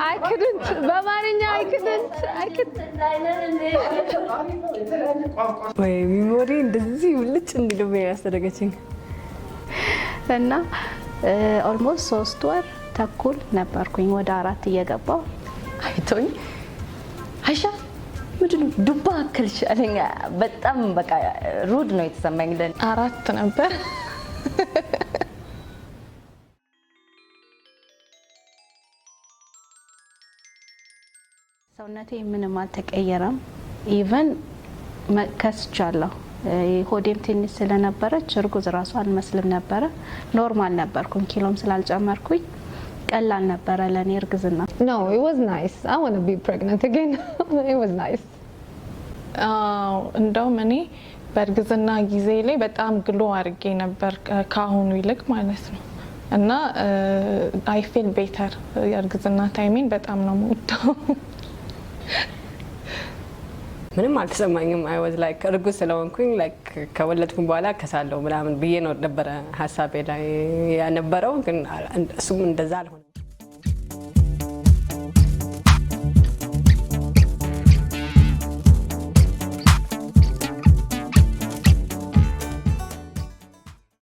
I couldn't በአማርኛ I couldn't I couldn't. ወይ memory እንደዚህ ብልጭ እንዲልብኝ ያስደረገችኝ። እና almost 3 ወር ተኩል ነበርኩኝ፣ ወደ 4 እየገባው። አይቶኝ "አይሻ፣ ምንድን ነው ዱባ አከልሽ?" አለኝ። በጣም በቃ rude ነው የተሰማኝ ለኔ። 4 ነበር። ሰውነቴ ምንም አልተቀየረም። Even ከስቻለሁ። ሆዴም ትንሽ ስለነበረች እርጉዝ ራሱ አልመስልም ነበረ። Normal ነበርኩኝ። ኪሎም ስላልጨመርኩኝ ቀላል ነበረ ለእኔ እርግዝና። No, it was nice. I want to be pregnant again. It was nice. አዎ፣ እንደውም እኔ በእርግዝና ጊዜ ላይ በጣም glow አድርጌ ነበር ከአሁኑ ይልቅ ማለት ነው። እና I feel better። የእርግዝና time ኤን በጣም ነው የምወደው። ምንም አልተሰማኝም። I was like እርጉዝ ስለሆንኩኝ like ከወለድኩኝ በኋላ ከሳለው ምናምን ብዬ ነው ነበረ ሀሳቤ ላይ የነበረው፣ ግን እሱም እንደዛ አልሆነም።